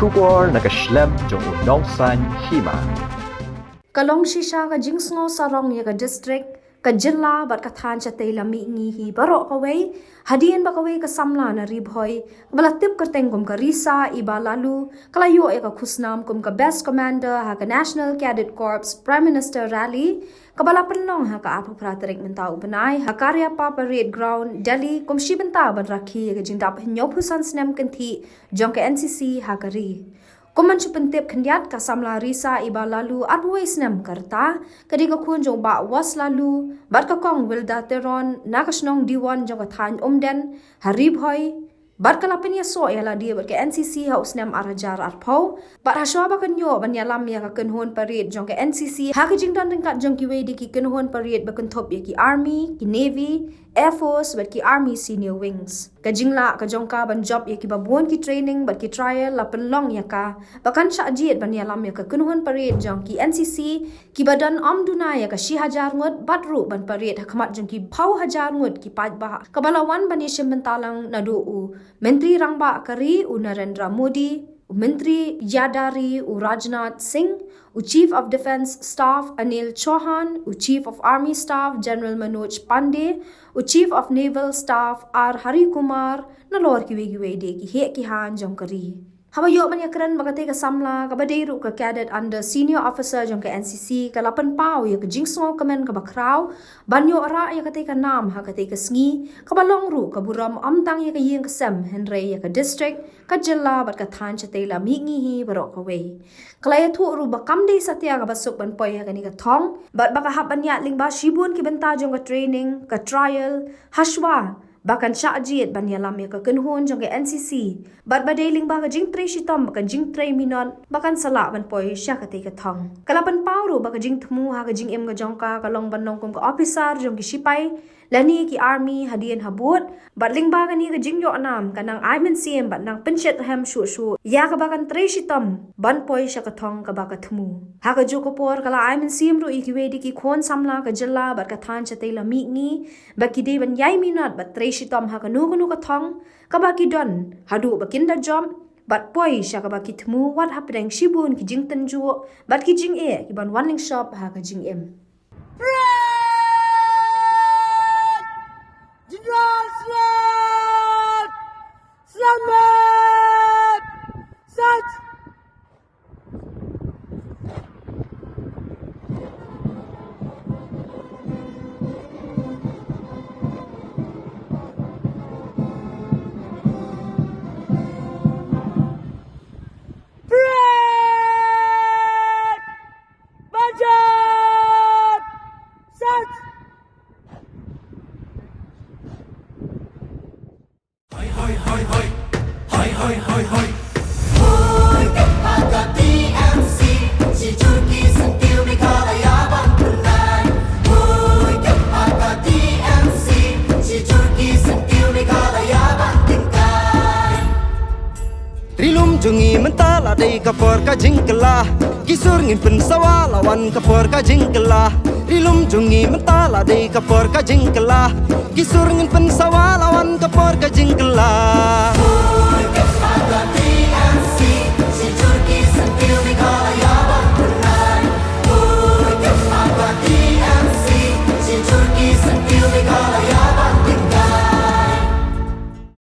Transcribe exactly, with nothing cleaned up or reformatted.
Khubor na ka shlem jong u Nongsaiñ Hima. Ka long shisha ka jingsngew sarong ïa ka district, ka jylla bad ka thaiñ shatei la mihngi hi baroh kawei, hadien ba kawei ka samla na Ri Bhoi, ba la tip kyrteng kum ka Risa Iba Laloo, ka la ïoh ïa ka khusnam kum ka Best Commander ha ka National Cadet Corps Prime Minister Rally, kaba la pynlong ha ka arphew phra tarik mynta u bnai, ha Cariappa Parade Ground, Delhi, kum shi bynta ban rakhe ïa ka jingdap hynñiewphew san snem kynthih jong ka N C C ha ka ri. Kum ban shu pyntip khyndiat, ka samla Risa Iba Laloo, arphew wei snem ka rta, ka dei ka khun jong u Bah Was Laloo bad ka Kong Wilda Teron, na ka shnong Diwon jong ka thaiñ Umden, ha Ri Bhoi, bad ka la pynïasoh ïa lade bad ka N C C ha u snem ar hajar arphew. Bad hashwa ba kan ïoh ban ïalam ïa ka kynhun parade jong ka N C C, ha ka jingdon ryngkat jong kiwei de ki kynhun parade ba kynthup ïa ki Army, ki Navy, Air Force bad ki Army Senior Wings. Ka jinglah ka jong ka ban jop ïa kiba bun ki training bad ki trial la pynlong ïa ka ba kan shah jied ban ïalam ïa ka kynhun parade jong ki N C C, kiba don ym duna ïa ka shi hajar ngut, bad ruh ban parade ha khmat jong ki phew hajar ngut ki paidbah, kaba la wan ban ïashim bynta lang naduh u Myntri Rangbah ka ri u Narendra Modi, u Myntri Ïada ri u Rajnath Singh, u Chief of Defence Staff Anil Chauhan, u Chief of Army Staff General Manoj Pandey, u Chief of Naval Staff R Hari Kumar, nalor kiwei kiwei de ki heh ki hain jong ka ri. Haba ïoh ban ïakren bad katei ka samla, kaba dei ruh ka cadet under senior officer jong ka N C C, ka la pynpaw ïa ka jingsngewkmen kaba khraw ban ïoh rah ïa katei ka nam ha katei ka sngi, kaba long ruh ka burom ym tang ïa ka ïing ka sem, hynrei ïa ka district, ka jylla bad ka thaiñ shatei la mihngi hi baroh kawei. Ka la ïathuh ruh ba kam dei satia kaba suk ban poi ha kane ka thong, bad ba ka hap ban ïaid lyngba shibun ki bynta jong ka training, ka trial, hashwa ba kan shah jied ban ïalam ïa ka kynhun jong ka N C C, bad ba dei lyngba ka jingtrei shitom bad ka jingtrei minot ba kan sa lah ban poi sha katei ka thong. Ka la pynpaw ruh ba ka jingthmu ha ka jingim ka jong ka, ka long ban long kum ka officer jong ki shipai lane ki army hadien habud, bad lyngba kane ka jingïoh nam ka nang ai mynsiem bad nang pynshitrhem shuh shuh ïa kaba kan trei shitom ban poi sha ka thong kaba ka thmu. Ha kajuh ka por ka la ai mynsiem ruh ïa kiwei de ki khun samla ka jylla bad ka thaiñ shatei la mihngi, ba ki dei ban ïai minot bad trei shitom ha kano kano ka thong kaba ki don, haduh ba kin da jop bad poi sha kaba ki thmu, wat hapdeng shibun ki jingtynjuh bad ki jingeh ki ban wan lyngshop ha ka jingim. Pret! General Slat! Slamat! Sat! Pret! Bajat! Sat! Hoi, hoi, hoi, hoi. Hoi, hoi, hoi, hoi. Hoi, ka pa ka T M C. Shi jur ki syntiew Meghalaya ban pynlait. Hoi, ka pa ka T M C. Shi jur ki syntiew Meghalaya ban tyngkai. Ri lum jong ngi mynta la dei ka por ka jingkylla. Ki sur ngin pynsawa la wan ka por ka jingkylla. Ri lum jong ngi mynta la dei ka por ka jingkylla. Ki sur ngin pynsawa la wan ka por ka jingkylla.